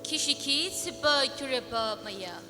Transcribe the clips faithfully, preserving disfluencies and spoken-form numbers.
Kishiki tsipa kureba maya.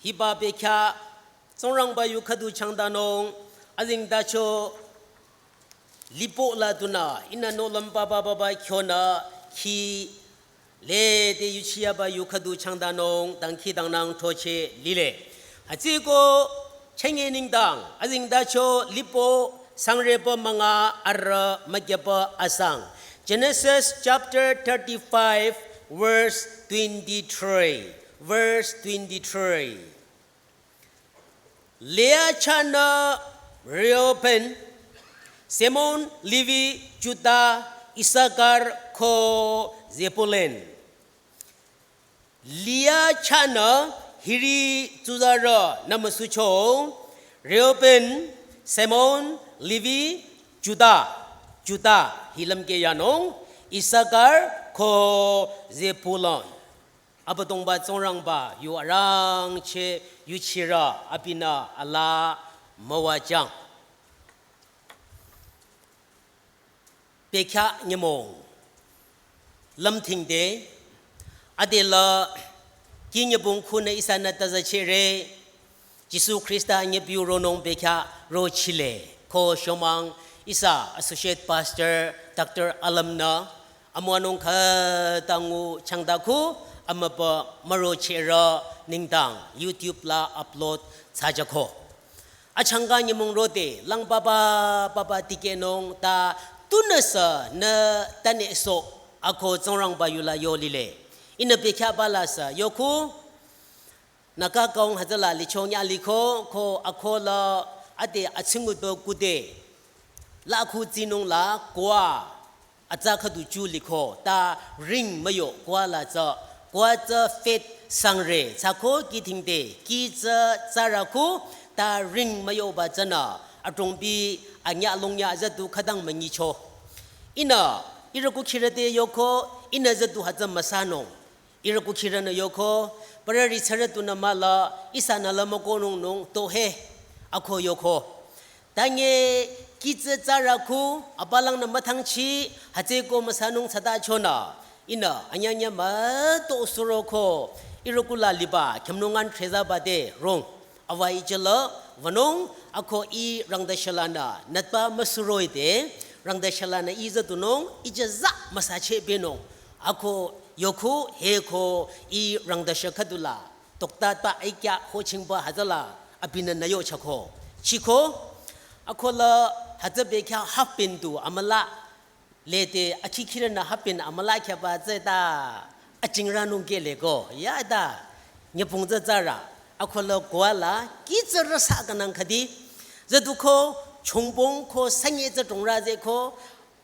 Hiba bekhyah Tsingrangba yu khüdu changdanung, azengtacho lipo la tunü, ihnü nohlüm papa papa khyonü khi lede yuchiyaba yu khüdu changdanung, dangkhidangnang throcheh lile. Hütsüeko chenge nengdang, azengtacho lipo sangreba münga arüh mükyüba asang. Genesis chapter thirty-five, verse twenty-three. Verse twenty-three. Leah chahnü Reuben, Simon, Levi, Juda, Isakar ko Zebulun. Leah chahnü hiri tsuzarü nümüsucho, Reuben, Simon, Levi, Juda, Juda hi lümkeh yanung, Isakar ko Zebulun. Abüdongba Tsingrangba yu arangcheh yuchirü abinü alaa müwajüng. Bekhyah nyümong lümthingde, adela kih nyübong khunü ihsanü tazachehre, Jisu Khrista nyübiu ronung bekhyah rochile, ko shomang ihsa Associate Pastor Doctor Alam nü, amüwanung khüta ngu changdakhu, amübü mürochehrü nengdang YouTube la upload thsajüko. Achangka nyümong rode, lang papa papa tikehnung ta tunüsü nü tanüso ako Tsingrangba yula yolile. Ihnü bekhyahba la sü yokhu, Naga kaung hütsüla lichong ya liko, ko akola ade atsingudba kude. La khu tsinung la koa atsa khüdu chu liko, ta ring müyo koa la tsü, koa tsü faith sangre, tsü ko kihthingde, kih tsü tsarü khu, ta ring müyoba tsünü, adrongbi anyü longnyü züdu khütang münyicho. Ihnü, ihrü kukhirü te yoko, ihnü züdu hütsü müsanung. Ihrü kukhirünü yoko, parari tsarü tunü müla, ihsanü la mükohnung nung tohe, ako yoko. Tange kih tsü tsarü khu, apalangnü müthangchi, hütsüeko müsanung thsata chonü. Ihnü, anyünyü müto suroko, ihrü kula liba, khyümnungan threzaba te rong. Awa ijela, wünung, ako ih rangdashalanü, nütba müsuroide, rangdashalanü ih züdunung, ijeza müsacheh benung. Ako yoko heko ih rangdasha khüdula, tokta ta aikya hochingba hütsüla, abinü nü yochako. Chiko, akola hütsü bekhyah half pant tu amüla, Lede akhikhirünü hapin amüla khyaba tsü ta achingrünung kele ko. Ya ta nyüpung tsü tsara. Akola kuala kitsü rasa kanang khadi. Tsü du ko chongbong ko sanye tsü tongra tsü ko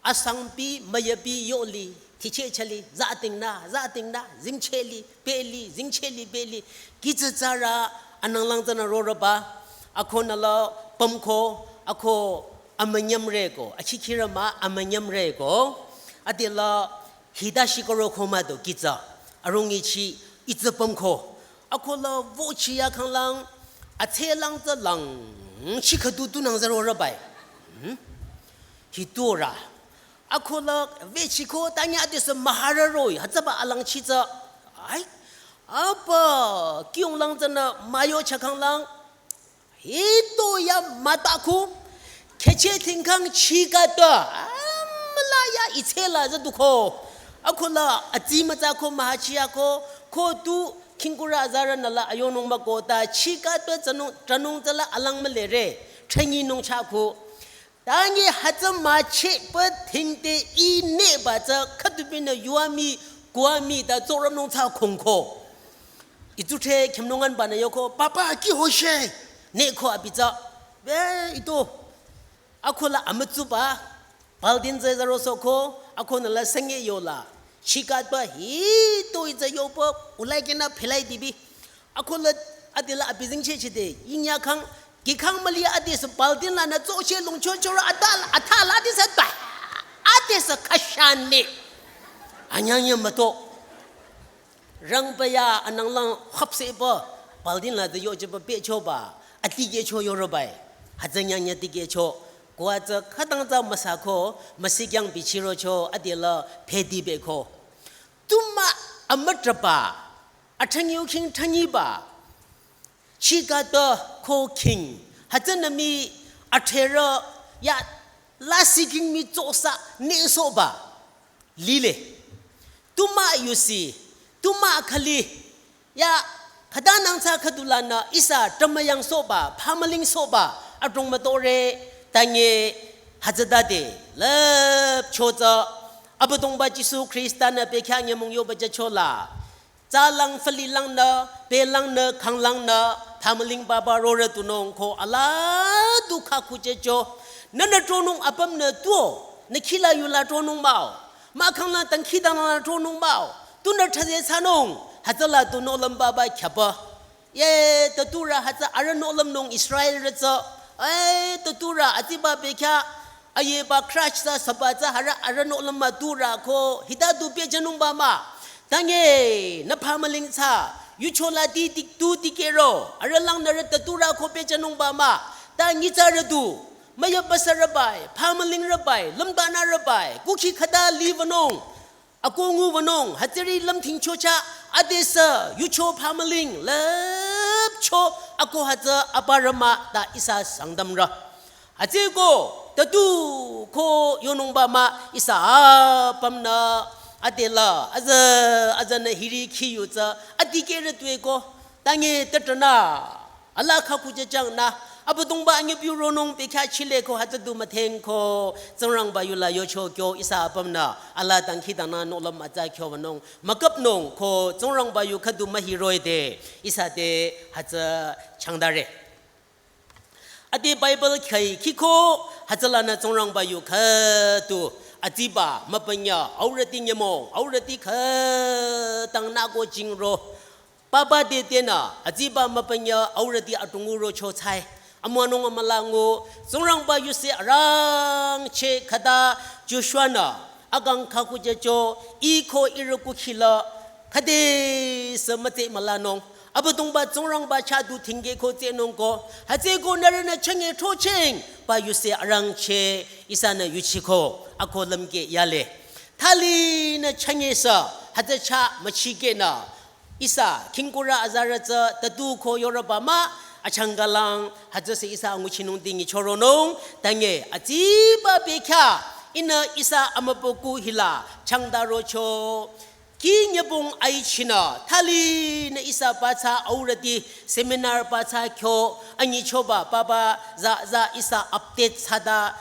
asangpi müyapi yoli. Thiche chali. Za ating na, za ating na, zingcheli, peli, zingcheli, peli. Kitsü tsara ananglang tsünü roraba. Akonü la pamko, ako amünyamre ko. Akhikhirü mah amünyamre ko. Adela hita shikoro ko mah do kitsü. Arungi chi itsü pamko. Akola vochi ya khanglang, atsülang tsü lang, chi khüdu tunang tsü rorabai. Hmm? Hitura. Akola vechi ko tanya adesü mahararoi, hütsüba alang chi tsü. Ai, apa, kiunglang tsünü mayo chakhanglang. Hito ya mataku, kheche tingkang chikatwa, amüla ya itsela tsü du ko. Akola atsi mütsa ko mahachi ako, ko tu khingkura azarünü la ayonung mah ko ta chikatwa tsünung, tsünung tsüla alang mülere, changi nung chako. Tangi hütsü mache pa thingte i neba tsü khüdubinü yuami kuami ta tsoramnung tsü khongko. Itsu the khemnungan banü yoko, "Papa, ki hoshe?" Ne ko abi tsü. Be ito. Akola amütsuba. Baldin tsü zaro soko. Akonü la senge yola. Chikatwa hito itsü yopo. Ulai kena phelai dibi. Akola adela abizing che chide, inya khang, kikhang mali adesü baldin lanü tsoche lungcho chora adal, athal adesü ta, adesü kashane. Anyanya mato. Rangpaya ananglang khapse ba, baldin la de yo je ba pe cho ba, ati ke cho yorobai. Hütsü nyanya ti ke cho, kwa tsü khadang tsü masako, masikyang bichiro cho, adela pedi be ko. Tuma amütraba, athangiu king thangiba, chikatwa ko king, hütsünü mi atherü ya lasi king mi tsosa ne soba, lile. Tuma yusi, tuma khali, ya khadanang tsü khadulanü ihsa tamayang soba, pamaling soba, adrong matore, tangi hütsütade, lep cho tsü, Abüdongba Jisu Khrista nü pekhyang yamung yoba ja chola. Tsalang falilang nü, pelang nü, khanglang nü, pamaling baba rore tunung ko ala du kha kuche cho. Nü nü tronung apüm nü tuo, nü khila yula tronung mah-o. Mah khanglang tang khidang nü tronung mah-o. Tunü thaze sanung, hütsüla tu nohlüm baba khyaba. Ye, tatura hütsü arüh nohlümnung Israelrü tsü. Ai, tatura atiba bekya, aye ba crush sa saba tsü harü arüh nohlüm mah tura ko hita du pehjünung ba mah. Tangi, nü pamaling tsü, yuchola ti ti tu ti kero, arüh lang nürü tatura ko pehjünung ba mah. Tangi tsü rü du, müyaba sa rübai, pamaling rübai, lümbanü rübai, kukhi khata li vanung. Ako ngu vanung, hütsüri lümthing chocha, adesü, yucho pamaling, lep cho, ako hütsü aparü mah ta ihsa Sangtamrü. Hütsüko, tatu ko yonung ba mah ihsa apümnü, adela, aza, aza nü hiri khi yu tsü, adi kere tue ko, tangi tatanü. Ala kha kuche chang nü, Abüdongba anyi biu ronung pekya chile ko hütsü du mütheng ko, Tsingrangba yula yocho kyo ihsa apümnü, ala tang khidang nü nohlüm atsa kyo vanung, müküpnung ko Tsingrangba yu khüdu mühiroh-i de, ihsa te hütsü changdare. Ade Bible khai khiko, hütsülanü Tsingrangba yu khüdu, atsiba, müpünya, aurüti nyümong, aurüti khütang nü ko jingro, Papa te tenü, atsiba müpünya aurüti atungu rocho tsai. Amüwanung amülango, Tsingrangba yuse arangcheh khata Joshua nü, akang khaku jecho, iko iruku khila, khüdesü mütse mülanung. Abüdongba Tsingrangba chah du thingke ko tsenung ko, hütsüko nührünü chenge thocheng, ba yuse arangcheh, ihsanü yuchiko, ako lümke yale. Thalinü chenge sa, hütsü chah müchike nü, ihsa, khingkurü azarü tsü, tatu ko yorüba mah, achangkalang, hütsüse ihsa anguchinung dingi choronung, tangi, atsiba bekya, ihnü ihsa amübükuh hila, changda rocho, ki nyübong aichinü, thalinü ihsa pathsa aurüti, seminar pathsa kyo, anyichoba, papa, za, za, ihsa update thsada,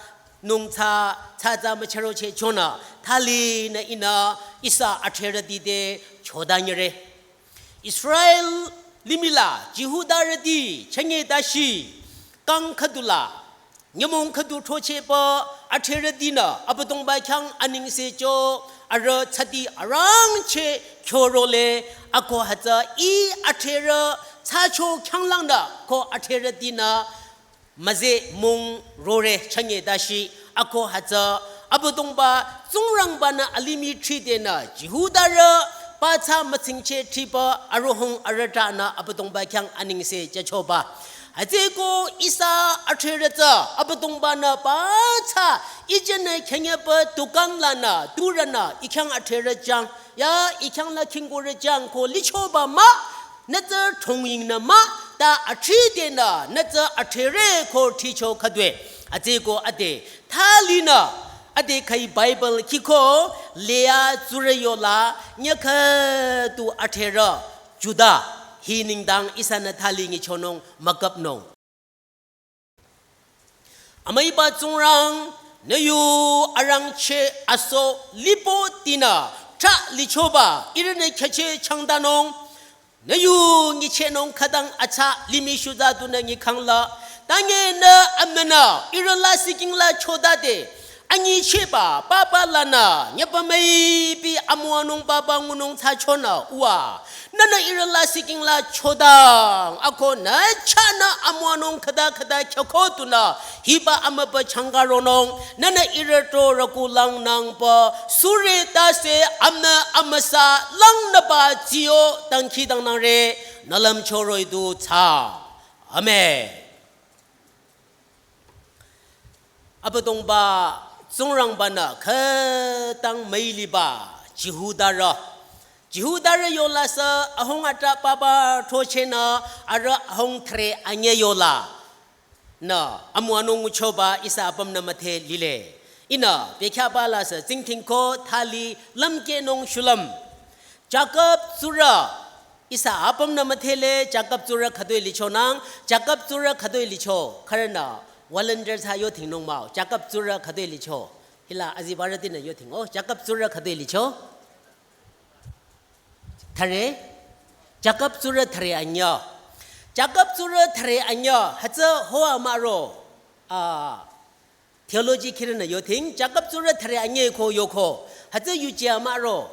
nung tsü, tsü tsü müchürocheh chonü, thali nü ihnü ihsa adhrerüti te chodanyüre. Israel limih la Jihudarüti chünye tashi kang khüdula nyümong khüdu throchehpü adhrerütinü Abüdongba khyang anengse cho arüh tsüti arangcheh kyorole ako hütsü ih adhrerü thsacho khyanglangnü ko adhrerütinü müzeh mung rore chünye tashi ako hütsü Abüdongba Tsingrangba-nü alimih thridenü Jihudarü pathsa mütsingcheh thripü arohung arüh tanü Abüdongba khyang anengse jüchoba. Hütsüeko ihsa adhrerü tsü Abüdongba-nü pathsa ijünü khenyepü tukang lanü turünü ih khyang adhrerü jang ya ih khyang la khingkurü jang ko lichoba mah nü tsü thongyingnü mah ta athridenü nü tsü adhrerü ko thricho khüdue. Hütsüeko ade thalinü ade khai Bible khiko Leah tsurü yola nyüh khüdu adhrerü Juda hi nengdang ihsanü thali nyichonung müküpnung. Amüiba Tsingrang nü yu arangcheh aso lipotinü trah lichoba ihrünü khyacheh changdanung nü yu nyichehnung khütang atsa limih shuza dunü nyikhang la. Tange nü amünü ihrü la siking la chodade anyichehba papa lanü nyüpa müipi amüwanung papa ngunung thsachonü uwa. Nünü ihrü la siking la chodang ako nü chahnü amüwanung khüta khüta khyako tunü hiba amüpa changkaronung nünü ihrü to rükulang nangpü sure tase amnü amüsa langnüba tsiyo dangkhidangnangre nü lümchoroh-i du thsa. Amen. Abüdongba Tsingrangba-nü khütang müiliba Jihudarü. Jihudarü yola sü ahung atrah papa throchehnü arüh ahung thre anyüh yola nü amüwanung nguchoba ihsa apümnü müdhe lile. Ihnü bekhyahba la sü tsingdhingko thali lümkehnung shulüm. Jakob tsurü ihsa apümnü müdhele Jakob tsurü khütoi lichonang, Jakob tsurü khütoi licho, khürünü volunteer thsa yodhingnung mah-o, Jakob tsurü khütoi licho. Hila azibarütinü yodhing-o, Jakob tsurü khütoi licho. Thüre, Jakob tsurü thüre anyüh. Jakob tsurü thüre anyüh, hütsü hoa mahro, ah, theology khirünü yodhing, Jakob tsurü thüre anyüh ko yoko, hütsü yuje mahro.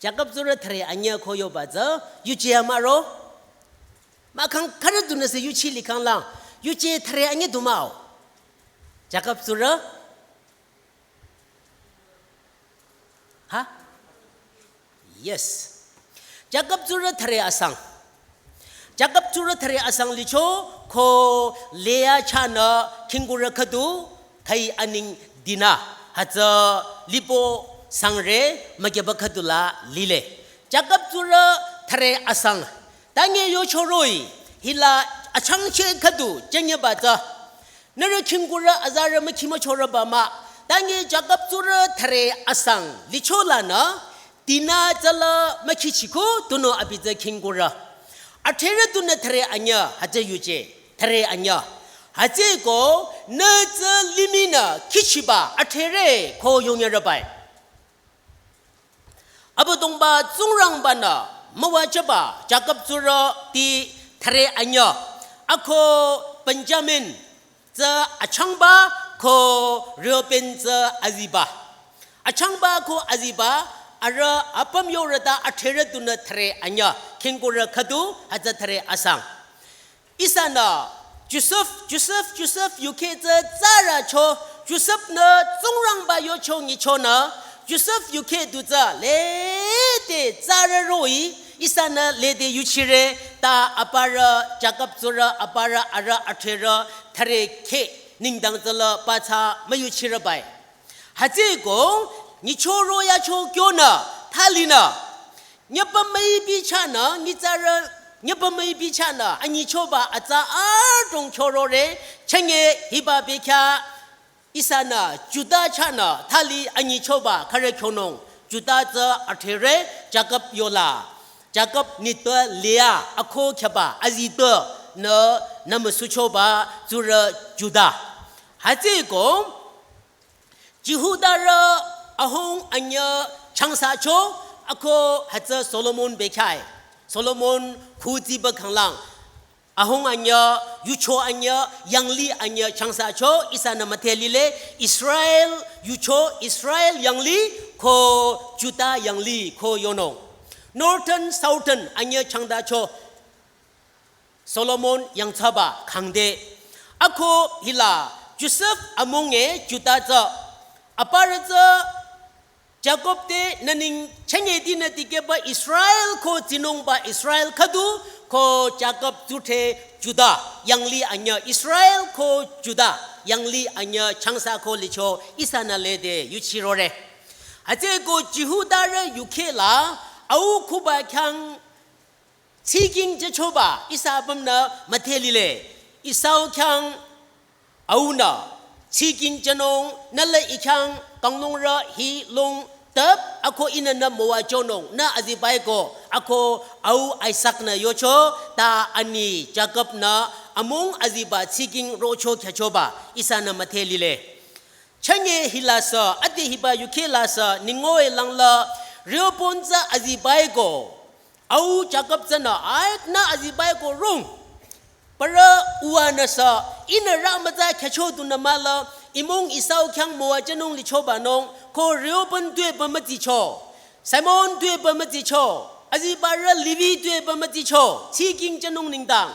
Jakob tsurü thüre anyüh ko yoba tsü, yuje mahro. Mahkhang khürü dunü sü yuchi likhang lang, yuje thüre anyüh du mah-o. Jakob tsurü Ha? Yes. Jakob tsurü thüre asang. Jakob tsurü thüre asang licho ko Leah chahnü khingkurü khüdu khai aning Dina hütsü lipo sangre mükyeba khüdula lile. Jakob tsurü thüre asang. Tange yochoroh-i hila achangcheh khüdu jünyeba tsü. Nührü khingkurü azarü mükhi müchorüba mah. Tange Jakob tsurü thüre asang licholanü Dina tsüla mükhichiko tunüo abi tsü khingkurü. Adhrerü tunü thüre anyüh hütsü yuje. Thüre anyüh. Hütsüeko nü tsü limihnü khichiba adhrerü ko yongyarübai. Abüdongba Tsingrangba-nü müwajüba Jakob tsurüti thüre anyüh, ako Benjamin tsü achangba ko Reuben tsü aziba. Achangba ko aziba arüh apüm yorüta adhrerü tunü thüre anyüh, khingkurü khüdu hütsü thüre asang. Ihsanü Josef, Josef, Josef yukheh tsü tsaracho, Josef-nü Tsingrangba yocho nyichonü, Josef yukheh du tsü lede tsarü roh-i, ihsanü lede yuchire ta aparü Jakob tsurü aparü arüh adhrerü thüre kheh nengdang tsüla pathsa müyuchirübai. Hütsüeko nyichoro yacho kyonü thalinü nyüpa müipi chahnü, nyitsarü nyüpa müipi chahnü anyichoba atsa adrong chorore, chenge hiba bekhyah ihsanü Juda chahnü thali anyichoba khürü kyonung. Juda tsü adhrerü Jakob yola. Jakob nitpü Leah ako khyaba azitpünü nümüsuchoba tsurü Juda. Hütsüeko, Jihudarü ahung anyü changsacho, ako hütsü Solomon bekhyah. Solomon khuziba khanglang. Ahung anyü, yucho anyü, yanglih anyü changsacho, ihsanü müdhe lile, Israel yucho, Israel yanglih, ko Juda yanglih, ko yonung. Northern, Southern anyü changdacho. Solomon yangthsaba khangde. Ako hila Josef amunge Juda tsü. Aparü tsü Jakob te nü neng chünye dinü dikehba Israel ko tsinungba Israel khüdu ko Jakob tsuthe Juda yanglih anyü Israel ko Juda yanglih anyü changsa ko licho ihsanü lede yuchirore. Hütsüeko Jihudarü yukheh la au khuba khyang tsiking jüchoba ihsa apümnü müdhe lile. Esau khyang aunü tsiking jünung nü le I khyang kanglungrü hi lung tap ako ihnü nü müwajünung nü azibaiko ako au Isaknü yocho ta ani Jakobnü amung aziba tsiking rocho khyüchoba ihsanü müdhe lile. Chünye hilasü, ade hiba yukheh lasü, ningoi langla, Rehoboam tsü azibaiko. Au Jakob tsünü, ai, nü azibaiko rung. Parü uwanüsü, ihnü rü mütsa khyücho dunü mahla, imung Esau khyang müwajünung lichobanung, ko Rehoboam tuepü mütsicho. Simon tuepü mütsicho. Azibarü Levi tuepü mütsicho. Tsiking jünung nengdang.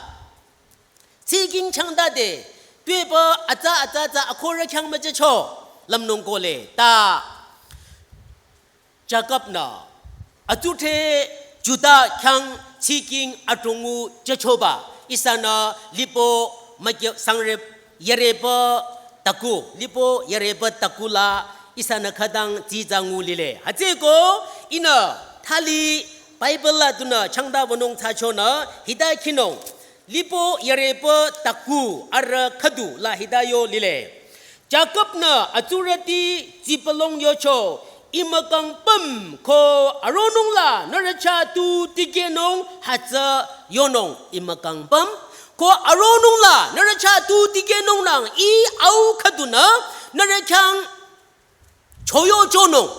Tsiking changdade, tuepü atsa atsa atsa akhorü khyang müjücho, lümnung kohle, ta. Jakobnü, atsuthe Juda khyang tsiking adrongngu jüchoba, ihsanü lipo mükyü sangrep yarepü taku, lipo yarepü taku la, ihsanü khütang tsitsa ngu lile. Hütsüeko, ihnü thali Bible la dunü changda wünung thsachonü, hita khinung. Lipo yarepü taku arüh khüdu la hita yo lile. Jakobnü atsurüti tsipülung yocho, I mükang püm ko aronung la nührü chah tu tikehnung hütsü yonung I mükang püm. Ko aronung la nührü chah tu tikehnung nang I au khüdunü nührü khyang choyo chonung,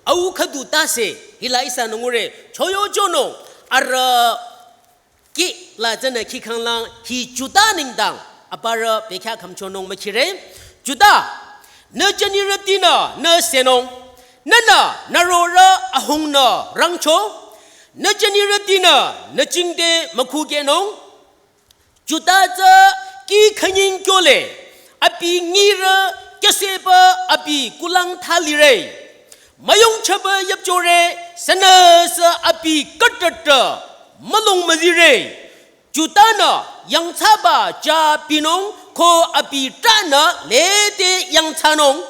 au khüdu tase, hila ihsanü ngure, choyo chonung, arüh kih la tsünü khikhanglang hi Juda nengdang, aparü bekhyah khümchonung mükhire. Juda, nü jünirütinü nü senung, nünü nü rorüh ahungnü rangcho, nü jünirütinü nü jingte mükhukehnung, Juda tsü kih khünying kyole, abi ngirü kyüsepü abi kulang thalire. Müyongchaba yüpchore, sünüsü abi khütata mülung müzire. Judanü yangthsaba ja binung ko abi tranü lede yangthsanung.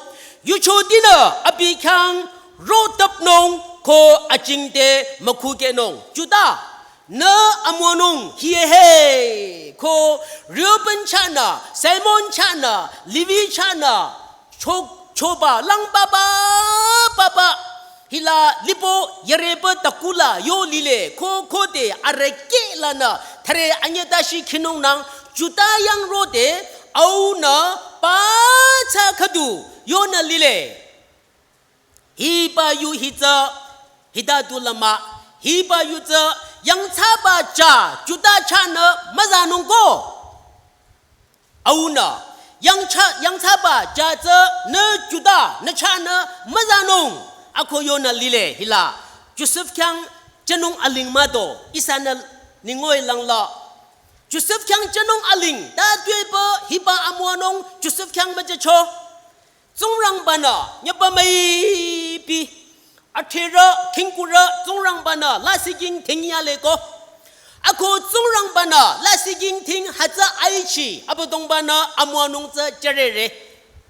Yuchotinü abi khyang rotapnung ko ajingte mükhukehnung. Juda, nü amüwanung hiye he, ko Reuben chahnü, Simon chahnü, Levi chahnü, cho, choba lang papa, papa. Hila lipo yarepü takula yo lile, ko khode arüh kih lanü, thare anyütashi khinung nang, Juda yang rode, aunü, pa cha khüdu, yonü lile. Hiba yu hitsü, hita du lama, hiba yu tsü, yangthsaba ja, Juda chahnü müzanung ko. Aunü, yangthsa, yangthsaba ja tsü, nü Juda, nü chahnü müzanung. Ako yonü lile, hila, Josef khyang jünung aling mado, ihsanü ningoi langla. Josef khyang jünung aling, ta tuepü, hiba amüwanung, Josef khyang müjücho. Tsingrangbanü, nyüpa müipi, atherü, khingkurü, Tsingrangbanü, lasih jing ting yale ko. Ako Tsingrangbanü, lasih jing ting hütsü aichi, Abüdongbanü, amüwanung tsü jürere.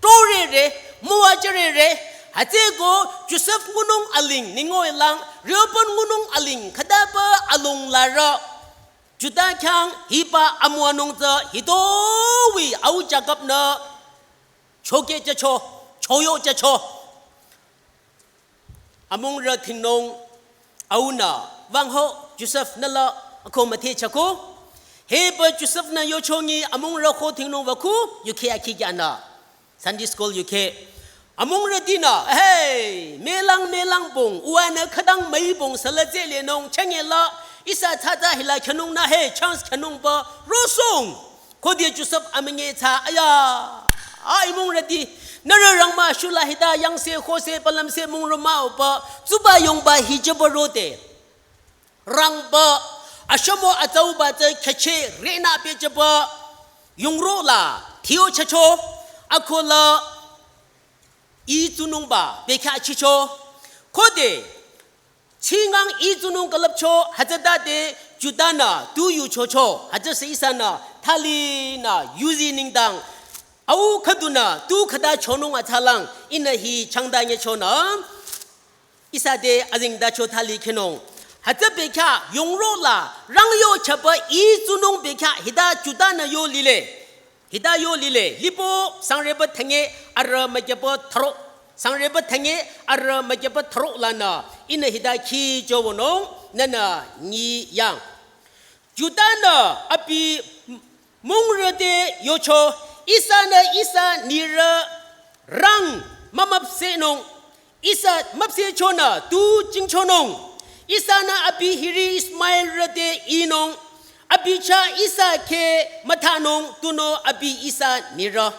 Torere, müwa jürere, hütsüeko, Josef ngunung aling, ningoi lang, Reuben ngunung aling, khütapü alung larü. Juda khyang, hiba amüwanung tsü, hitoi, au Jakob nü, choke jücho, choyo jücho. Amungrü tingnung aunü, wüng ho Josef nü la ako müthehchako. Heba Josef nü yochongi amungrü ko tingnung wüku, yukheh akhi kyanü. Sunday school yukheh. Amungrütinü, hey, melang melang bong, uwanü khütang müi bong sala tsü lenung, changela, ihsa tsatsa hila khanung nü, hey, chance khanung ba, rosong. Khode Josef amünge tsü, aya, a imungrüti, nührü rangmü shula hita yangse, khose, palamse, mungrü mah-o ba, tsuba yongba hijaba rode. Rangba, ashamo atsauba tsü kheche, rena pehjaba, yongro la, thiyo chacho, akola, i tsunungba, bekha chicho. Khode, chingang i tsunung külüpcho, hütsütade, Juda-nü, tu yuchocho, hütsüse ihsanü, thalinü, yuzi nengdang, au khüdunü, tu khüta chonung atsalang, ihnü hi changda nyechonü, ihsa te azengtacho thali khenung. Hütsü bekha, yongro la, rang yo chaba i tsunung bekha, hita Juda-nü yo lile. Hita yo lile, lipo sangreba thenge arü mükyeba tharo. Sangreba thenge arü mükyeba tharo lanü, ihnü hita khi jowonung, nünü nyi yang. Juda-nü abi mungrü te yocho, ihsanü ihsa nirü rang mümüpsehnung. Ihsa müpsehchonü tu jingchonung. Ihsanü abi hiri Ismaelrü te inung. Abi chah ihsa khe müthanung tunüo abi ihsa nirü.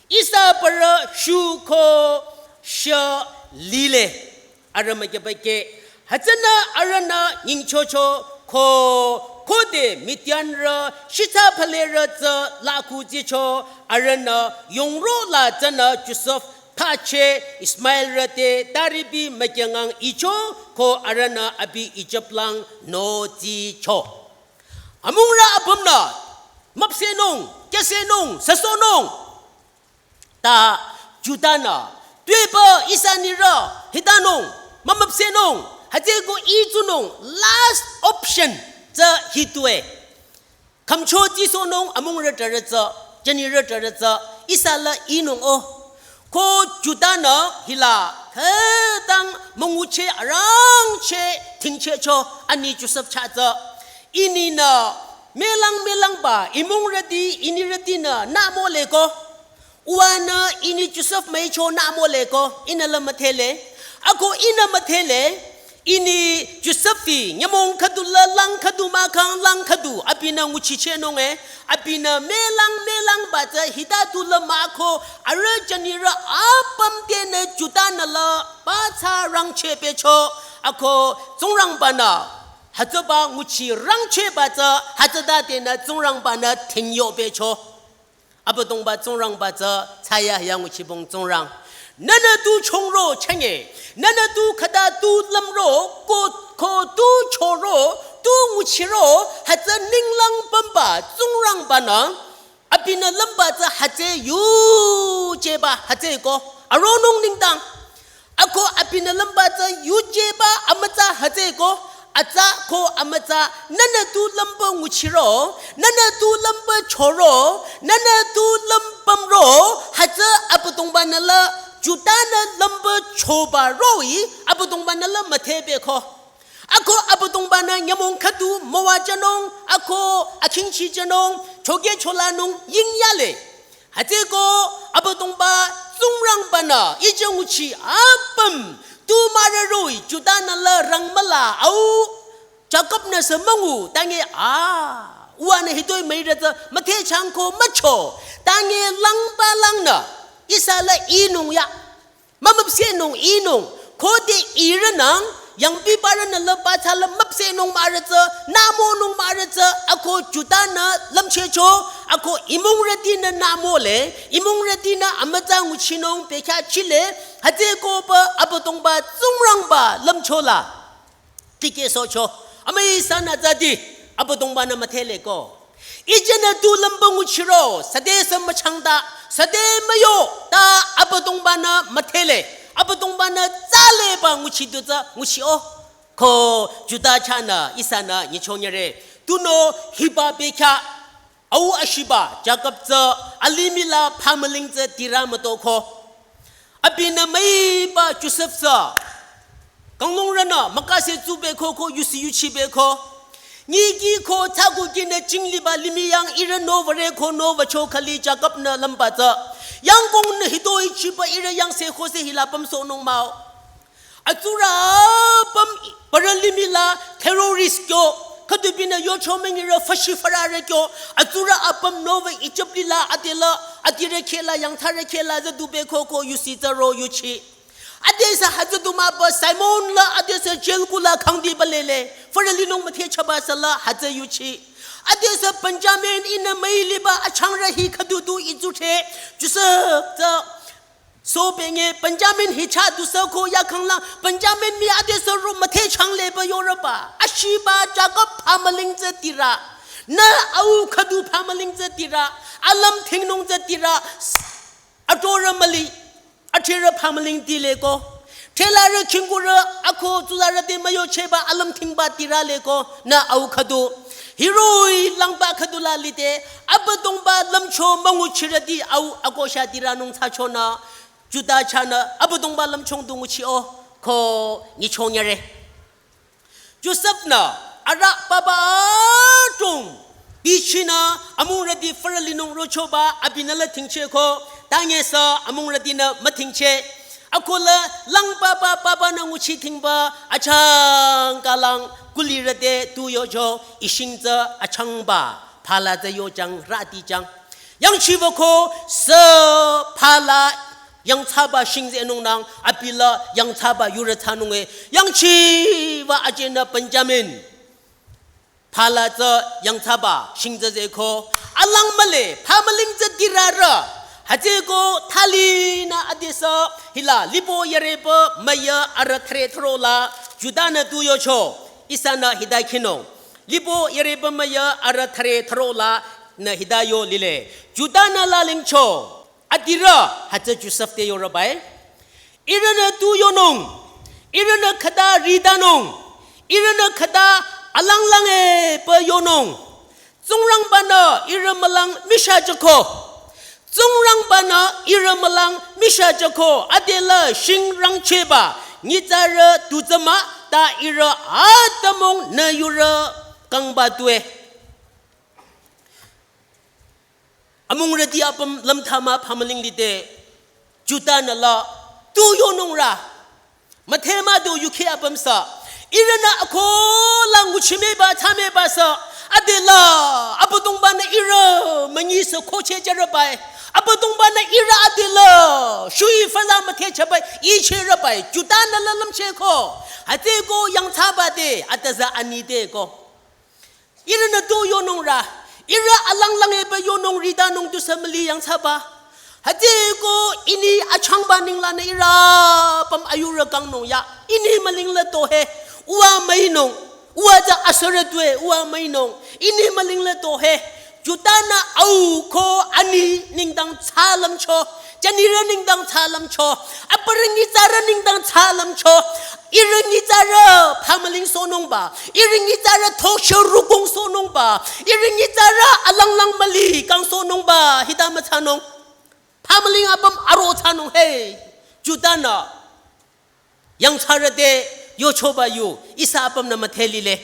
Ihsa parü shuko sha lile. Arü mükyeba keh. Hütsünü arühnü nyingchocho ko khode Midianrü shitsa phalerü tsü laku tsicho arühnü yongro la tsünü Josef pache Ismaelrü te taripi mükyangang icho ko arühnü abi Ijip lang nü tsicho. Amungrü apümnü müpsehnung, kehsehnung, süsohnung. Ta Juda-nü, tuepü ihsa nirü, hitanung, mümüpsehnung, hütsüko i tsunung, last option, tsü hitue. Khümcho tsisohnung amungrü türü tsü, jünirü türü tsü, ihsa la inung o. Ko Juda-nü hila, khütang müngucheh arangcheh thingchehcho, ani Josef chah tsü. Ihnü melang melangba, imungrüti, inirütinü, nü mole ko. Uwanü ini Josef müicho nü mole ko, ihnü la müdhele. Ako ihnü müdhele, ini Josef-i nyümong khüdu la lang khüdu mahkhang lang khüdu, abinü nguchichehnung e, abinü melang melangba tsü hita tu la mah ko, arüh jünirü apüm tenü Juda-nü la ba tsü rangcheh pehcho, ako Tsingrangba-nü, hütsüba nguchi rangchehba tsü, hütsüta tenü Tsingrangba-nü thingyo pehcho. Abüdongba Tsingrangba tsü thsayahiya nguchibong Tsingrang. Nünü tu chongro chünye, nünü tu khüta tu lümro, ko, ko tu choro, tu nguchiro, hütsü ninglang pümba Tsingrangba-nü, abinü lümba tsü hütsü yujeba hütsüko, aronung nengdang. Ako abinü lümba tsü yujeba amütsa hütsüko, atsa ko amütsa, nünü tu lümba nguchiro, nünü tu lümba choro, nünü tu lüm pümro, hütsü Abüdongba-nü la, Juda-nü lümba choba roh-i, Abüdongba-nü la müdhepehko. Ako Abüdongba-nü nyümong khüdu müwajünung, ako akhingchijünung, chokeh cholanung yingyale. Hütsüko Abüdongba Tsingrangba-nü ije nguchi apüm tu mahrü roh-i Juda-nü la rangmüla au Jakob-nü sü müngu tange a uwanü hitoi müire tsü müthehchangko mücho tange langba langnü ihsa la inung ya. Mümüpsehnung inung, khode ihrünang, yangpibarünü la ba tsü la müpsehnung mahrü tsü, nümonung mahrü tsü, ako Juda-nü lümchehcho, ako imungrütinü nümole, imungrütinü amütsa nguchinung pehkya chile, hütsükoba Abüdongba Tsingrangba lümchola. Tikehsohcho, amüi ihsanü zadi, Abüdongba-nü müdheleko. Ijenü tu lümba nguchiro, süde sü müchangda, süde müyo, ta Abüdongba-nü müdhele, Abüdongba-nü zaleba nguchi du tsü nguchi-o. Ko Juda chahnü, ihsanü nyichonyere, tunüo hiba pehkya, au ashiba, Jakob tsü, alimih la phamüling tsü tirü mütoko. Abinü müiba Josef tsü, kanglungrünü, mükase tsubeko ko, yusi yuchibeko. Nyiki ko, tsaku kinü, chingliba limih yang ihrü nü würe ko, nü würcho khali Jakob-nü lümba tsü. Yangkong nü hitoi chiba ihrü yangse khose hila pümsohnung mah-o. Atsurü apüm parü limih la terrorist kyo, khüdubinü yocho münyi rü fashi fararü kyo, atsurü apüm nüwü Ijip lila adela, adirü khehla, yangthsarü khehla, züdu bekoko yusi tsüro yuchi. Adesü hütsü du mah ba Simon la adesü jail kula khangdiba lele, farü linung müthehchaba sü la hütsü yuchi. Adesü Benjamin ihnü müi liba achangrü hi khüdu du itsuthre, Josef tsü, so benge Benjamin hi chah dusü ko yakhang la, Benjamin mii adesü ro müthehchang leba yorüba. Ashiba Jakob phamüling tsü tirü. Nü au khüdu phamüling tsü tirü. Alümthingnung tsü tirü. Atorü müli. Athrerü phamüling tile ko. Threlarü khingkurü akho tsularü te müyocheba alümthingba tirü le ko. Nü au khüdu. Hiroh-i langba khüdu la lide. Abüdongba lümcho münguchirüti au akosha tirünung thsachonü. Juda chahnü Abüdongba lümchung du nguchi-o ko nyichong yare. Josef-nü arüh papa adrong bichinü amungrüti farü linung rochoba abinü la thingcheh ko, tangesü amungrütinü müthingcheh. Akola lang papa, papa-nü nguchi thingba achangkalang kulirü te tu yocho, ishing tsü achangba phala tsü yojang rüti jang. Yangchiba ko sü phala yangthsaba shing tsünung nang, abi la yangthsaba yurü thsanung e. Yangchiba ajenü Benjamin phala tsü yangthsaba shing tsü tsü ko. Alang mühle, phamüling tsü tirürü. Hütsüeko thalinü adesü hila lipo yareba müya arüh thüre thüro la Juda-nü tu yocho. Ihsanü hita khinung. Lipo yareba müya arüh thüre thüro la nü hita yo lile. Juda-nü lalingcho. Adirü hütsü Josef te yorübai. Ihrünü tu yonung. Ihrünü khüta ritanung. Ihrünü khüta alanglang-e pü yonung. Tsingrangba-nü ihrü mülang misha jüko. Tsingrangba-nü ihrü mülang misha jüko. Adela shing rangchehba nyitsarü tu tsü mah ta ihrü atümung nü yurü kangba tue. Amungrüti apüm lümthsa mah phamüling lide Juda-nü la tu yonung rü. Müthehmah du yukheh apüm sü. Ihrünü akola nguchimeba thsameba sü. Adela Abüdongba-nü ihrü münyi sü kocheh jürübai. Abüdongba-nü ihrü adela shui fala müthehchehbai ichehrübai. Juda-nü la lümcheh ko. Hütsüeko yangthsaba te atüzü ani te ko. Ihrünü tu yonung rü, ihrü alanglang-e pü yonung ritanung tusü müli yangthsaba. Hütsüeko ini achangba ninglanü ihrü apüm ayurü kangnung ya. Ini müling la to he, uwa müinung, uwa tsü asürü tue, uwa müinung. Ini müling la to he, Juda-nü au ko ani nengdang thsalümcho. Jünirü nengdang thsalümcho, aparü nyitsarü nengdang thsalümcho, ihrü nyitsarü phamüling sohnungba, ihrü nyitsarü thoshe rukong sohnungba, ihrü nyitsarü alanglang müli kang sohnungba, hita müthsanung. Phamüling apüm aro thsanung he, Juda-nü yangthsarü te yochoba yu, ihsa apümnü müdhe lile.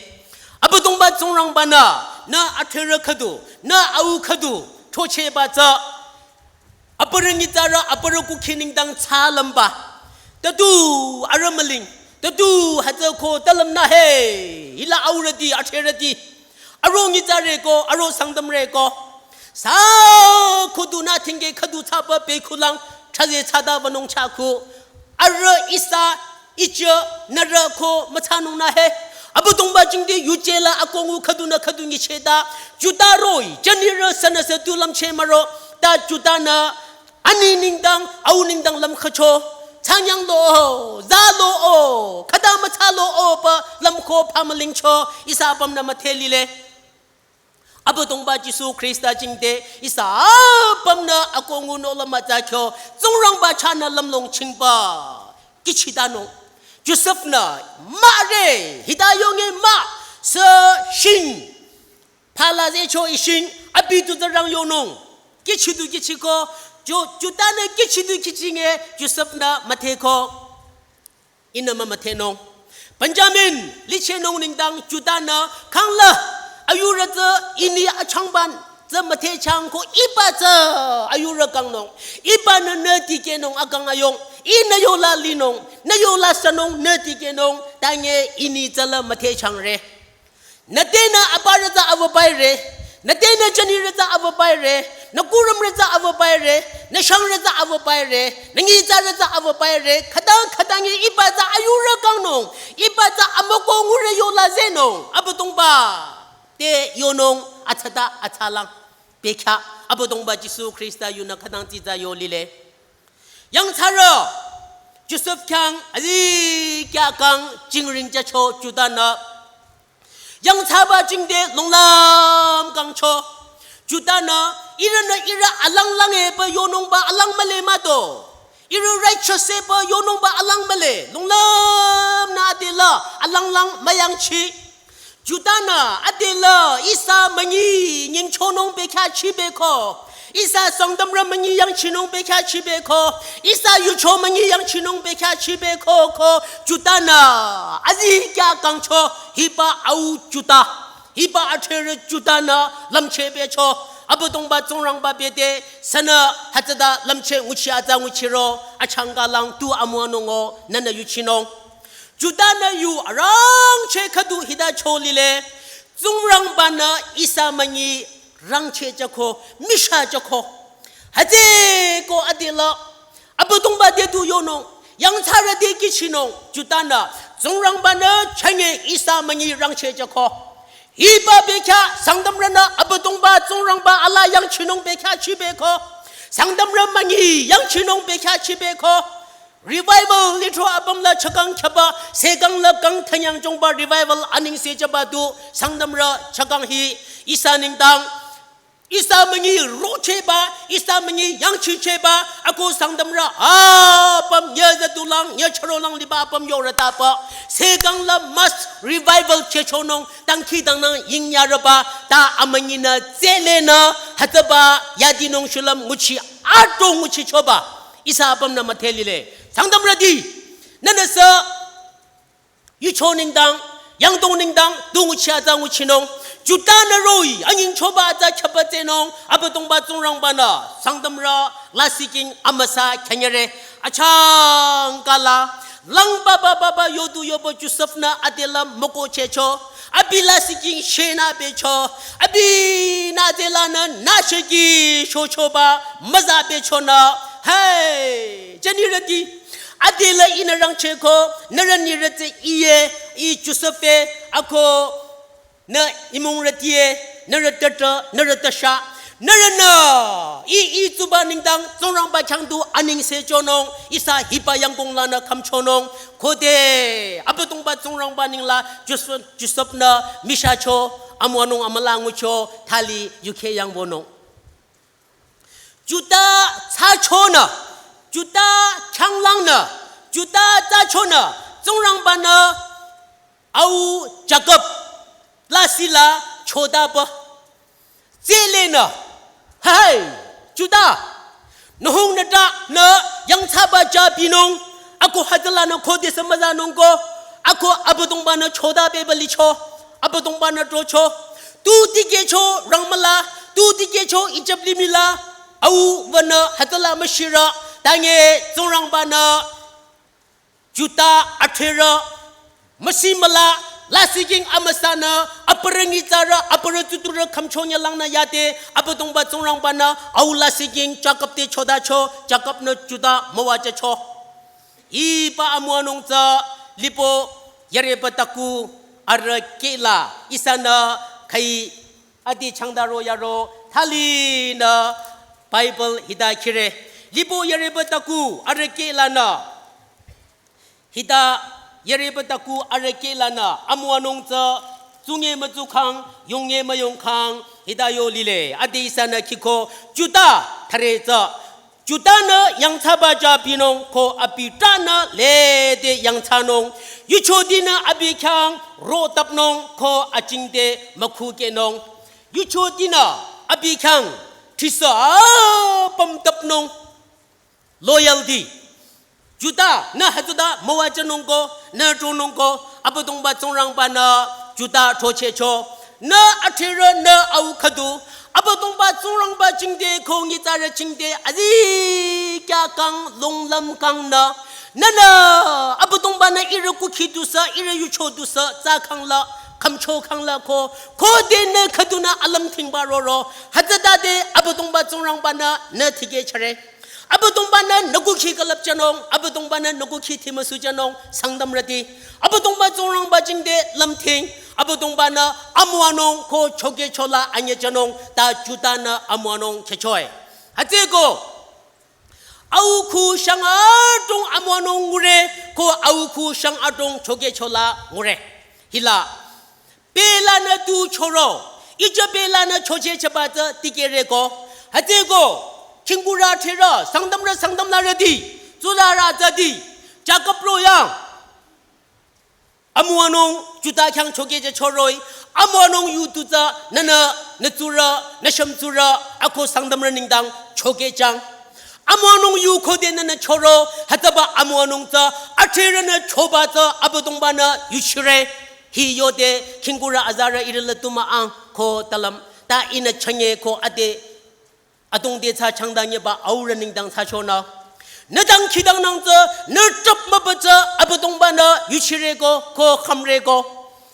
Abüdongba Tsingrangba-nü, nü athrerü khüdu, nü au khüdu, chocheba tsü. Aparü nyitsarü, aparü kukhi nengdang thsalümba. Tatu arüh müling, tatu hütsü ko talümnü he, hila aurüti, athrerüti. Aro nyitsarü ko, aro Sangtamrü ko. Sü khüdunü thingke khüdu thsaba pekhulang, thsaze thsada wünung chakhu. Arüh ihsa, ichü, nührü ko müthsanungnü he. Abüdongba jingte yuje la akongu khüdunü khüdu nyichehta. Juda roh-i, jünirü sünüsü tu lümcheh müro. Ta Juda-nü ani nengdang, au nengdang lümkhücho. Thsanyang lo-o, za lo-o, khüta müthsa lo-o pü lümkho phamülingcho, ihsa apümnü müdhe lile. Abüdongba Jisu Khrista jingte ihsa apümnü akongu nohlüm mütsa kyo, Tsingrangba chahnü lümlong chingba kihchitanung. Josef-nü mahre, hita yonge mah, sü shing phala zehcho ishing, abi tu tsürang yonung. Kihchidu kihchiko, Jo-, Juda-nü kihchidu kihchinge, Josef-nü müdheko. Ihnü mümüdhenung. Benjamin lichehnung nengdang Juda-nü khangla ayurü tsü ini achangban tsü müthehchang ko hiba tsü ayurü kangnung. Hibanü nü tikehnung akang ayong. Ihnü yola linung. Nü yola sünung nü tikehnung. Tange ini tsüla müthehchangre. Nü tenü aparü tsü avübaire. Nü tenü jünirü tsü avübaire. Nü kurümrü tsü avübaire. Nü shangrü tsü avübaire. Nü nyitsarü tsü avübaire. Khütang khütangi hiba tsü ayurü kangnung. Hiba tsü amükoh ngure yola zehnung. Abüdongba te yonung atsata atsalang. Bekhyah Abüdongba Jisu Khrista yunü khütang tsitsa yo lile. Yangthsarü Josef khyang azikyah kang jingring jücho Judanü. Yangthsaba jingte longlam kangcho Judanü ihrünü ihrü alanglang epü yonungba alang mühle mah to. Ihrü righteous epü yonungba alang mühle. Longlam nü adela alanglang müyangchi. Judanü adela ihsa münyi nyingchonung bekhyah chibeko. Ihsa Sangtamrü münyi yangchinung bekhyah chibeko. Ihsa yucho münyi yangchinung bekhyah chibeko ko Judanü azikyah kangcho hiba au Juda. Hiba athrerü Judanü lümcheh becho. Abüdongba Tsingrangba bete sünü hütsüta lümcheh nguchi atsa nguchiro achangkalang tu amüwanungo nünü yuchinung. Judanü yu arangcheh khüdu hita cho lile. Tsingrangbanü ihsa münyi rangcheh jüko, michah jüko. Hütsüeko adela Abüdongba te tu yonung, yangthsarü te kihchinung, Judanü Tsingrangbanü chünye ihsa münyi rangcheh jüko. Hiba bekhyah Sangtamrünü Abüdongba Tsingrangba ala yangchinung bekhyah chibeko. Sangtamrü münyi yangchinung bekhyah chibeko. Revival lithro apüm la chakang khyaba, sekang la kang thanyang jongba revival anengse jüba du Sangtamrü chakang hi ihsa nengdang. Ihsa münyi rochehba, ihsa münyi yangchichehba, ako Sangtamrü apüm nyüzüdulang, nyüchürolang liba apüm yorütaba. Sekang la mass revival chehchonung, dangkhidangnang yingyarüba, ta amünyinü tselenü, hütsüba yadinung shulüm nguchi, ato nguchichoba. Ihsa apümnü müdhe lile. Sangtamrüti, nünüsü yucho nengdang, yangdong nengdang, du nguchi atsa nguchinung. Judanü roh-i anyingchoba atsa khyaba tsehnung, Abüdongba Tsingrangbanü Sangtamrü lasihking amüsa khyünyüre. Achangkala langba ba ba ba yodu yoba Josef-nü adela mükohchehcho. Abi lasihking shenü becho. Abinü adelanü nüsheki shochoba müza bechonü. Hey, jünirüti. Adela ihnü rangchehko, nührü nirüti iye, i Josef-e, ako nü imungrütie, nührü tütü, nührü tüsha, nührünü, i, i tsuba nengdang, Tsingrangba khyang du anengse chonung, ihsa hiba yangkong lanü khümchonung, khode, Abüdongba Tsingrangba nengla, Josef, Josef-nü, michahcho, amüwanung amüla ngucho, thali, yukheh yangbonung. Juda thsachonü, Juda khyanglangnü, Juda thsachonü, Tsingrangbanü, au Jakob, lasih la, chodaba. Tselenü, hai, Juda, nühung nüta, nü, yangthsaba ja binung, ako hütsülanü khode sü müzanung ko, ako Abüdongbanü choda beba licho, Abüdongbanü trocho, tu tikehcho rangmüla, tu tikehcho Ijip limih la, au wünü hütsüla müshirü, tange Tsingrangbanü, Juda athrerü, müsi müla, lasihking amüsanü, aparü nyitsarü, aparü tuturü khümchonyalangnü yade, Abüdongba Tsingrangbanü, au lasihking Jakob te chodacho, Jakob-nü Juda müwajücho. Hiba amüwanung tsü lipo yareba taku arüh kehla ihsanü khai adi changdaro yaro thalinü Bible hita khire. Lipo yareba taku arüh kehlanü hita yareba taku arüh kehlanü amüwanung tsü tsunge mütsukhang, yonge müyongkhang, hita yo lile. Adi ihsanü khiko Juda thare tsü Juda-nü yangthsaba ja binung ko abi tranü lede yangthsanung. Yuchotinü abi khyang rotapnung ko achingde mükhukehnung. Yuchotinü abi khyang thisü apüm tapnung. Loyalty. Juda, nü hütsüta müwajünung ko, nü tronung ko, Abüdongba Tsingrangbanü Juda throchehcho. Nü athrerü nü au khüdu, Abüdongba Tsingrangba jingte ko nyitsarü jingte azikyah kang longlüm kang nü. Nünü Abüdongba-nü ihrü kukhi dusü, ihrü yucho dusü, tsa kangla, khümcho kangla ko, khode nü khüdunü alümthingba roro, hütsütade Abüdongba Tsingrangba-nü nü tikehchare. Abüdongba-nü nü kukhi külüpchanung, Abüdongba-nü nü kukhi thimüsujünung, Sangtamrüti. Abüdongba Tsingrangba jingte lümthing, Abüdongba-nü amüwanung ko chokehchola anyüchanung, ta Juda-nü amüwanung khyüchoe. Hütsüeko, au khu shang adrong amüwanung ngure, ko au khu shang adrong chokehchola ngure. Hila, belanü tu choro, ijü belanü chochehchaba tsü tikehreko. Hütsüeko, khingkurü therü, Sangtamrü Sangtamlarüti, tsularü tsüti, Jakob ro yang amüwanung Juda khyang chokehchehchoroh-i, amüwanung yu tu tsü nünü, nü tsurü, nü shümtsurü, ako Sangtamrü nengdang chokehchang. Amüwanung yu khode nünü choro, hütsüba amüwanung tsü, atherünü choba tsü Abüdongba-nü yuchire. Hi yode khingkurü azarü ihrü la tu mah-ang ko talüm, ta ihnü chünye ko ade adrong te thsa changdanyeba aurü nengdang thsachonü. Nü dangkhidangnang tsü, nü trüp mübü tsü, Abüdongba-nü yuchireko, ko khümreko.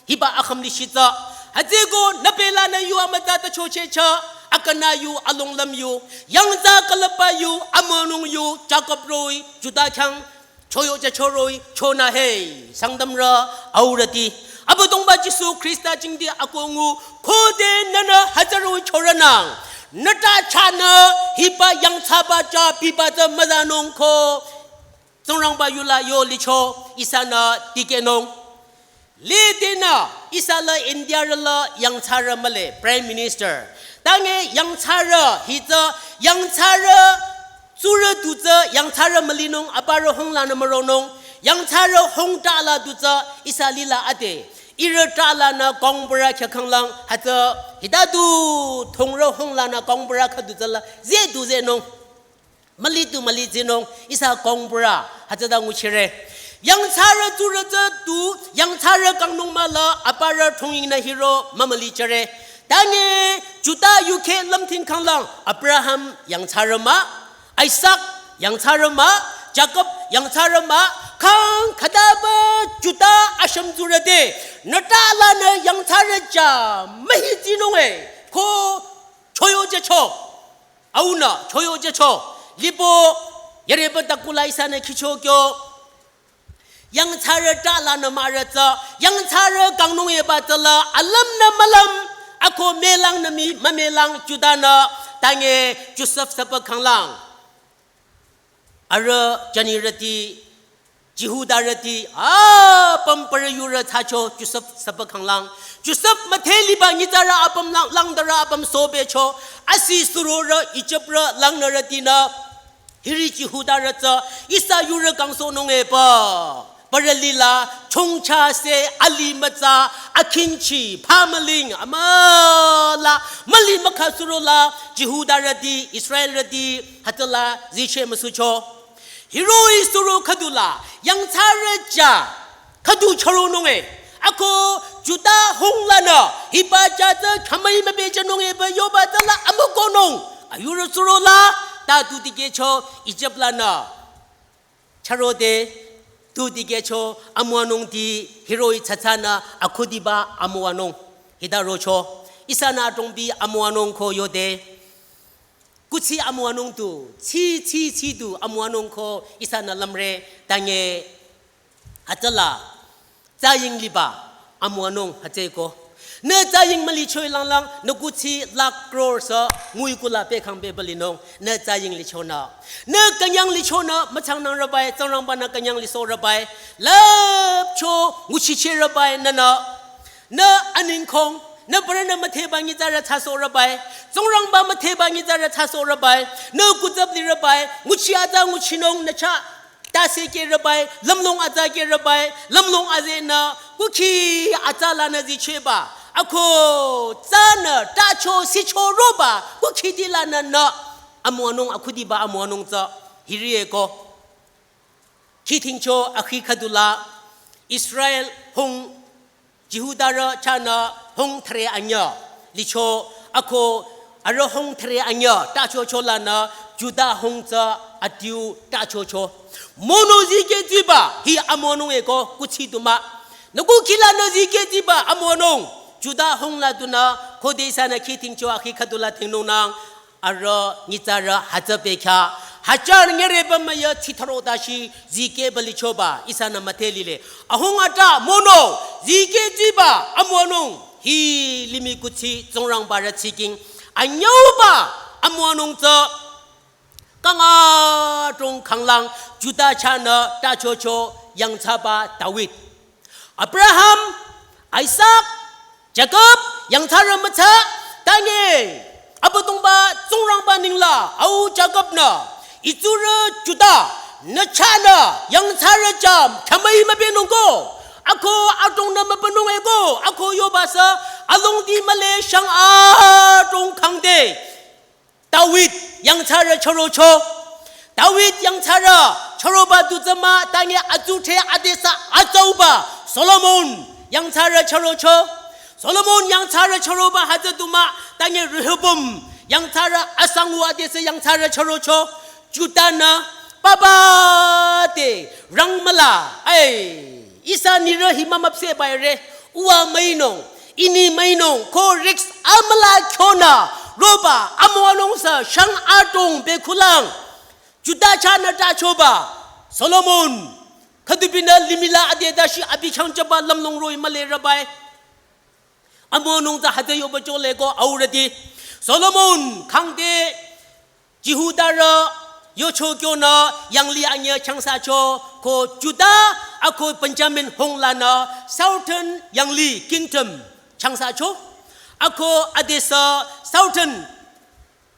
Hiba akhümli shitsa. Hütsüeko nü belanü yu amütsa ta chochehcha, akünü yu alonglüm yu, yangtsa külüpba yu, amüwanung yu, Jakob roh-i, Juda khyang, choyohchehchoroh-i, chonü he, Sangtamrü, aurüti. Abüdongba Jisu Khrista jingte akoh ngu, khode nünü hütsüroh-i chorünang. Nü ta chahnü, hiba yangthsaba chah biba tsü müzanung ko, Tsingrangba yula yo licho, ihsanü tikehnung. Lede nü, ihsa la India rü la yangthsarü mühle, Prime Minister. Tange yangthsarü, hi tsü, yangthsarü, tsurü du tsü, yangthsarü mülinung, aparü hung lanü müronung, yangthsarü hung tala du tsü, ihsa lila ade. Ihrü talanü kongpürü khyakanglang, hütsü, hita du, thongrü hung lanü kongpürü khüdu tsüla, ze du zenung. Müli tu müli zinung, ihsa kongpürü, hütsüta nguchire. Yangthsarü tsurü tsü tu, yangthsarü kangnung mahla, aparü thongyingnü hiro, mümüli jüre. Tange, Juda yukheh lümthing kanglang, Abraham yangthsarü mah, Isak yangthsarü mah, Jakob yangthsarü mah, kang khütaba Juda ashüm tsurü te, nü talanü yangthsarü chah, mühi zinung e, ko choyohchehcho. Aunü, choyohchehcho, lipo, yareba takula ihsanü khicho kyo. Yangthsarü talanü mahrü tsü, yangthsarü kangnung yeba tsüla, alümnü mülüm, ako mülangnü mii, mümülang Juda-nü, tange Josef süpü kanglang. Arüh jünirüti, Jihudarüti, apüm parü yurü thsacho Josef süpü kanglang. Josef müdhe liba nyitsarü apüm lang, langdarü apüm sobecho. Asi surorü Ijiprü langnürütinü. Hiri Jihudarü tsü ihsa yurü kangsohnung epü. Parü lila chongcha se ali mütsa akhinchi phamüling amüla müli mükha surola Jihudarüti Israelrüti hütsüla ziche müsucho. Hiroh-i suro khüdula, yangthsarü chah, khüdu chüronung e. Ako Juda hung lanü, hiba chah tsü khamai mübejünung epü yoba tsüla amükohnung. Ayurü surola, ta tu tikehcho Ijip lanü. Chürode, tu tikehcho amüwanungti hiroh-i tsatsanü akhudiba amüwanung. Hita rocho, ihsanü adrongbi amüwanung ko yode. Kuthsi amüwanung tu, tsi, tsi, tsi tu amüwanung ko ihsanü lümre tange hütsüla, tsaying liba amüwanung hütsüeko. Nü tsaying mülichoi langlang, nü kuthsi lakh crore sü ngui kula pekhang bebülinung, nü tsaying lichonü. Nü künyang lichonü, müchangnang rübai, Tsingrangba-nü künyang lisoh rübai, lüpcho nguchicheh rübai nünü. Nü aningkhong, nü parünü müdheba nyitsarü thsasoh rübai, Tsingrangba müdheba nyitsarü thsasoh rübai, nü kutsüp li rübai, nguchi atsa nguchinung nü chah, tase keh rübai, lümlong atsa keh rübai, lümlong azenü, kukhi atsa lanü zichehba, ako, tsanü, tacho, sicho roba, kukhiti lanü nü, amüwanung, akhudiba amüwanung tsü, hirieko. Khithingcho akhi khüdula Israel hung Jihudarü chahnü hung thüre anyüh licho ako Arüh hung thre anyüh tachocho lanü Juda hung tsü adiu tachocho. Mono zikeh ziba hi amonung eko kuthsi du mah. Nü kukhi lanü zikeh ziba amonung. Juda hung la dunü khode ihsanü khi thingcho akhi khüdula thingnungnang. Arüh nyitsarü hütsü bekhyah. Hajar nyereba müyü thitharo dashi zikeh balichoba ihsanü müdhe lile. Ahung ata mono zikeh ziba amonung. Hi limih kuthsi Tsingrangba rü tsiking. Anyüuba amonung tsü kang adrong khanglang Juda chahnü tachocho yangthsaba David. Abraham, Isak, Jakob, yangthsarü mütsa, tange, Abüdongba Tsingrangba ninglang, au Jakob-nü, itsurü Juda, nü chahnü, yangthsarü jam, khamai mübenung ko, ako adrongnü mübenung eko, ako yobasü, alongdi mühle shang adrong khangde. David yangthsarü chürocho. David yangthsarü chüroba du tsü mah tange atsudhre adesü atsauba Solomon yangthsarü chürocho. Solomon yangthsarü chüroba hütsü du mah tange Rehoboam yangthsarü asangu adesü yangthsarü chürocho. Juda-nü papa te rangmüla ai. Ihsa nirü hi mümüpsehba re, uwa müinung, ini müinung, ko risk amüla khyonü, roba, amonung sü, shang adrong bekhulang. Juda chahnü tachoba, Solomon, khüdubinü limih la ade dashi abi khyang jüba lümlong roh-i mühle rabai. Amonung tsü hütsü yoba jole ko aurüti. Solomon, khangde, Jihudarü yocho kyonü yanglih anyüh changsacho ko Juda ako Benjamin hung lanü Southern yanglih kingdom changsacho. Ako adesü Southern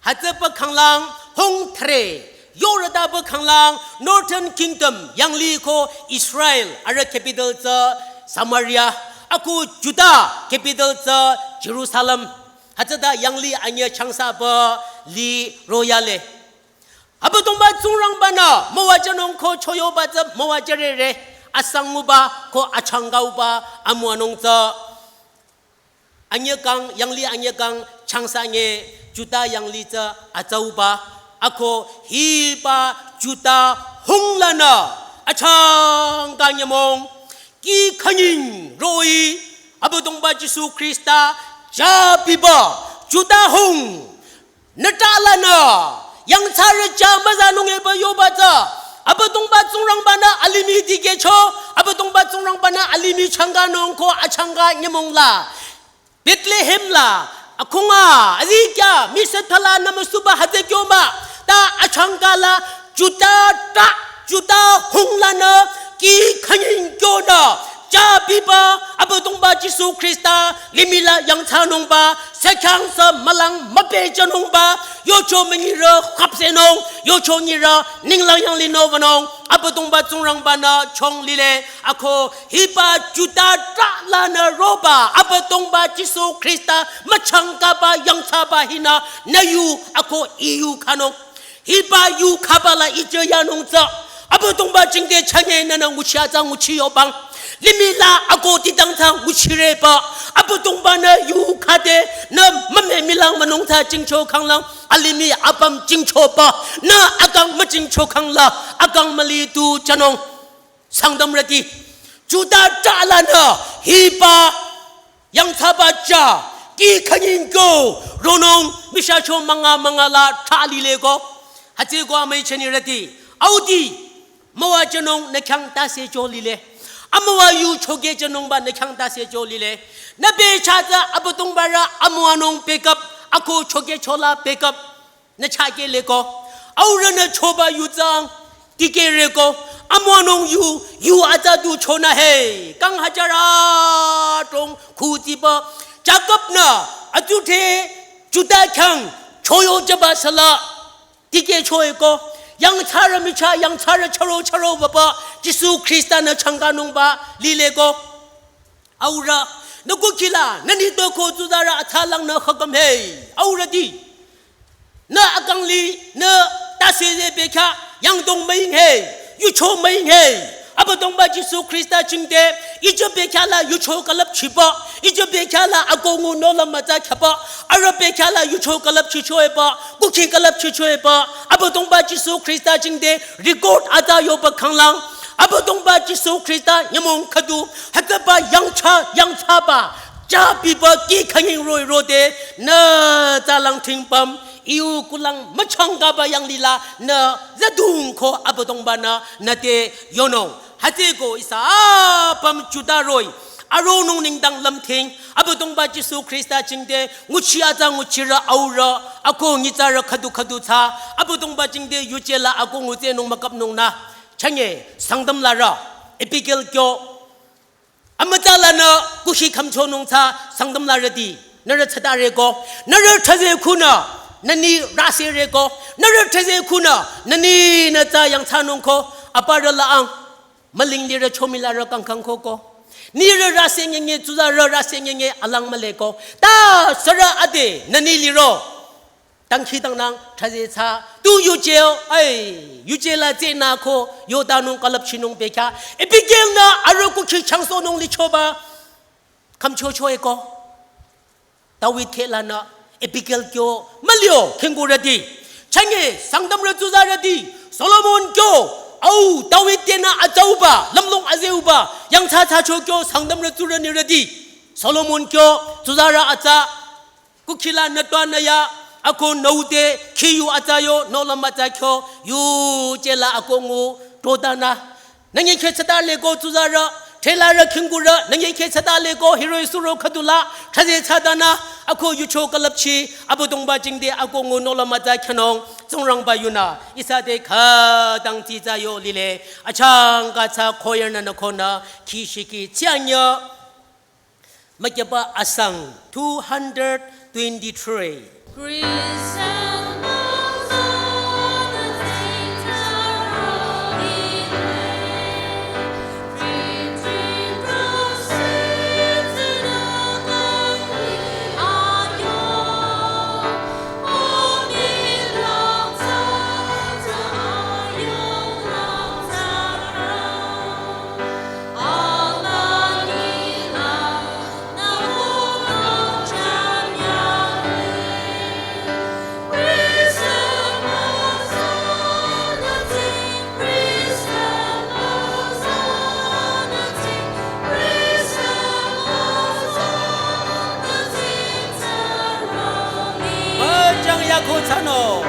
hütsüba khanglang hung thre yorütaba khanglang Northern kingdom yanglih ko Israel arüh capital tsü Samaria ako Juda capital tsü Jerusalem. Hütsüta yanglih anyüh changsaba li royale. Abüdongba Tsingrangba-nü müwajünung ko choyoba tsü müwajürere. Asanguba ko achangkauba amüwanung tsü. Anyüh kang, yanglih anyüh kang changsa nge Juda yanglih tsü atsauba. Ako hiba Juda hung lanü achangka nyümong. Kih khanying roh-i, Abüdongba Jisu Khrista, ja biba, Juda hung, nüta lanü, yangthsarü ja müzanung eba yoba tsü, Abüdongba Tsingrangba-nü alimih dikehcho, Abüdongba Tsingrangba-nü alimih changkanung ko achangka nyümong la. Bethlehem la, akhunga, azikya, misathala nü müsuba hütsü kyo mah, ta achangka la, Juda ta, Juda hung lanü, kih khanying kyonü, ja biba, Abüdongba Jisu Khrista, limih la yangthsanungba, sekhyang sü mülang müpehjünungba, yocho münyirü khapsenung, yocho nyirü ninglang yanglih nü wünung, Abüdongba Tsingrangba-nü chong lile, ako hiba Juda ta lanü roba, Abüdongba Jisu Khrista müchangkaba yangthsaba hinü nü yu ako I yu khanung. Hiba yu khaba la ijü yanung tsü. Abüdongba jingte chanye nünü nguchi atsa nguchi yobang. Limih la ako tidang tsü nguchireba. Abüdongba-nü yu khade nü müme milang münung tsü jingcho khanglang. Alimih apüm jingchoba. Nü akang müjingcho khangla. Akang müli tu jünung. Sangtamrüti, Juda ta lanü hiba yangthsaba ja, kih khanying kyo, ronung, mishacho münga münga la ta lile ko. Hütsüeko amüi jünirüti, audi, müwajünung nü khyang tase jo lile. Amüwa yu chokehjünungba nü khyang tase jo lile. Nü becha tsü Abüdongba rü amüwanung bekap, ako chokehcho la bekap. Nü chakeh leko, aurünü choba yu tsang, dikehreko, amüwanung yu, yu atsa du chonü he, kang hajar adrong khudiba, Jakob-nü, atute, Juda khyang, choyo jüba sala, dikehcho eko, yangthsarü michah, yangthsarü chüro chüro baba, Jisu Khrista-nü changkanungba, lileko. Aurü, nü kukhi la, nü nitpü ko tsuzarü atsalang nü khakam he. Aurüti. Nü akang li, nü tase ze bekha, yangdong müing he, yucho müing he. Abüdongba Jisu Khrista jingte, ijü bekhyah la yucho külüpchiba, ijü bekhyah la akongu nohlüm mütsa khyaba, arüh bekhyah la yucho külüpchichoeba, kukhi külüpchichoeba, Abüdongba Jisu Khrista jingte, record atsa yoba khanglang, Abüdongba Jisu Khrista nyümong khüdu, hütsüba yangthsa, yangthsaba, jabiba kih khanying roh-i rode, nü tsalang thingpüm, iu kulang müchangkaba yanglila, nü zadung ko Abüdongba-nü, nü te yonung. Hütsüeko ihsa apüm Juda roh-i, aronung nengdang lümthing, Abüdongba Jisu Khrista jingte, nguchi atsa nguchirü aurü, ako nyitsarü khüdu khüdu tsü, Abüdongba jingte yuje la ako ngutsenung müküpnung nü. Chünye, Sangtam larü, Abigail kyo, amütsa lanü kukhi khümchonung tsü Sangtam larüti, nührü tsatare ko, nührü thsaze khunü, nü ni rase re ko, nührü thsaze khunü, nü ni nü tsü yangthsanung ko, aparü la ang, müling lirü chomi larü kangkang ko ko. Nirü rase nyenye, tsuzarü rase nyenye, alang mühle ko. Ta sürü ade, nü ni liro. Dangkhidangnang thsaze tsü, tu yuje-o, ai, yuje la tsünü ko, yotanung külüpchinung bekhyah. Abigail-nü arüh kukhi changsohnung lichoba, khümchochoe ko. David kheh lanü, Abigail kyo, mülio, khingkurüti. Chünye, Sangtamrü tsuzarüti, Solomon kyo, au, David tenü atsauba, lümlong azeuba, yangthsa thsacho kyo, Sangtamrü tsurü nirüti. Solomon kyo, tsuzarü atsa, kukhi la nü twa nü ya, ako nü u te, khi yu atsa yo, nohlüm mütsa kyo, yuje la ako ngu, totanü. Nü nyi kheh tsata le ko tsuzarü, thelarü khingkurü, nü nyi kheh tsata le ko hiroh-i suro khüdu la, thsaze tsü tanü, ako yucho külüpchi, Abüdongba jingte ako ngu nohlüm mütsa khyünung, Tsingrangba yunü, ihsa te khütang tsitsa yo lile, achangka tsü choir-nü nü konü, khi shiki tsianyo, mükyüba asang two hundred twenty-three. Bajang yako tsano.